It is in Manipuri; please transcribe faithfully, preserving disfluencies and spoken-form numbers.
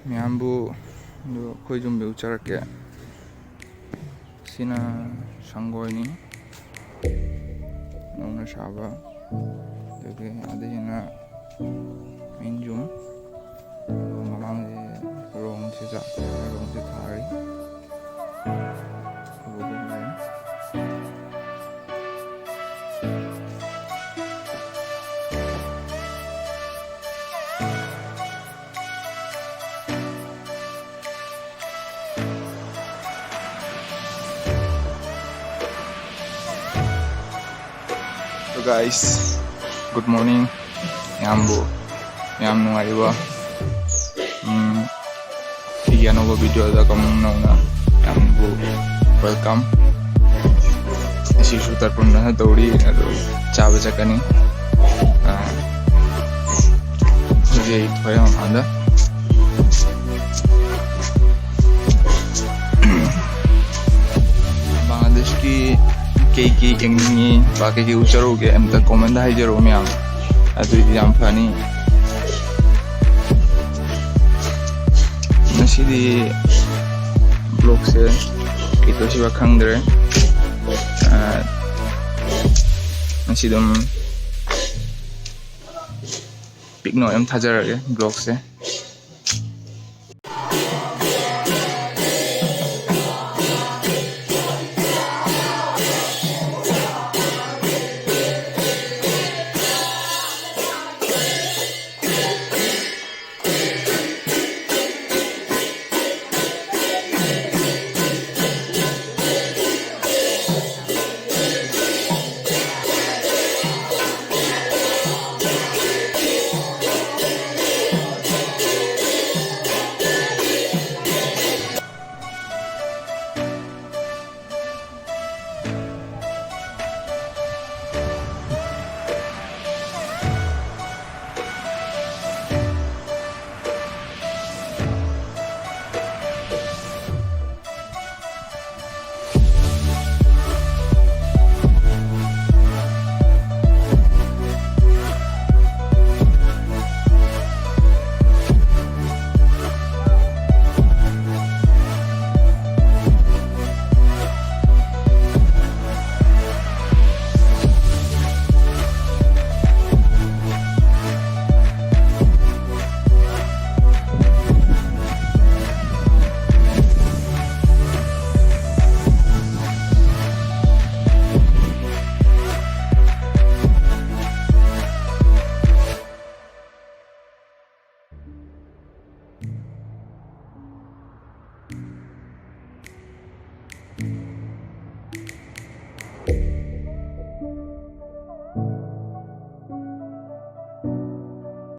ꯃꯌꯥꯝꯕꯨ ꯑꯗꯨ ꯑꯩꯈꯣꯏ ꯌꯨꯝ view ꯎꯠꯆꯔꯛꯀꯦ꯫ ꯁꯤꯅ ꯁꯪꯒꯣꯏꯅꯤ, ꯅꯧꯅ ꯁꯥꯕ꯫ ꯑꯗꯒꯤ ꯑꯗꯒꯤꯅ main ꯌꯨꯝ꯫ ꯑꯗꯨꯒ ꯃꯃꯥꯡꯁꯦ ꯔꯣꯡꯁꯦ ꯖꯥꯠ ꯖꯥꯠ ꯔꯣꯡꯁꯦ ꯊꯥꯔꯤ꯫ ꯑꯗꯨꯒ ꯂꯩ꯫ So guys, good morning. ꯃꯌꯥꯝꯕꯨ ꯌꯥꯝ ꯅꯨꯡꯉꯥꯏꯔꯤꯕ? ꯎꯝ, ꯑꯩꯒꯤ ꯑꯅꯧꯕ video ꯗ ꯀꯃꯨꯡ ꯅꯧꯅ ꯌꯥꯝꯕꯨ welcome꯫ ꯉꯁꯤꯁꯨ ꯇꯔꯄꯟꯗꯅ ꯇꯧꯔꯤ, ꯑꯗꯨ ꯆꯥꯕ ꯆꯠꯀꯅꯤ꯫ ꯑꯥ, ꯍꯧꯖꯤꯛ ꯑꯩ ꯊꯣꯛꯑꯦ ꯃꯄꯥꯟꯗ꯫ ꯕꯪꯒ꯭ꯂꯥꯗꯦꯁꯀꯤ ꯀꯩ ꯀꯩ ꯌꯦꯡꯅꯤꯡꯉꯤ, ꯕꯥ ꯀꯩ ꯀꯩ ꯎꯠꯆꯔꯨꯒꯦ, ꯑꯝꯇ comment ꯇ ꯍꯥꯏꯖꯔꯛꯑꯣ ꯃꯌꯥꯝ, ꯑꯗꯨꯏꯗꯤ ꯌꯥꯝ ꯐꯅꯤ꯫ ꯉꯁꯤꯗꯤ vlog ꯁꯦ ꯀꯩ ꯇꯧꯁꯤꯕ ꯈꯪꯗ꯭ꯔꯦ꯫ ꯑꯥ, ꯉꯁꯤ ꯑꯗꯨꯝ ꯄꯤꯛꯅ ꯑꯗꯨꯝ ꯊꯥꯖꯔꯒꯦ vlog ꯁꯦ꯫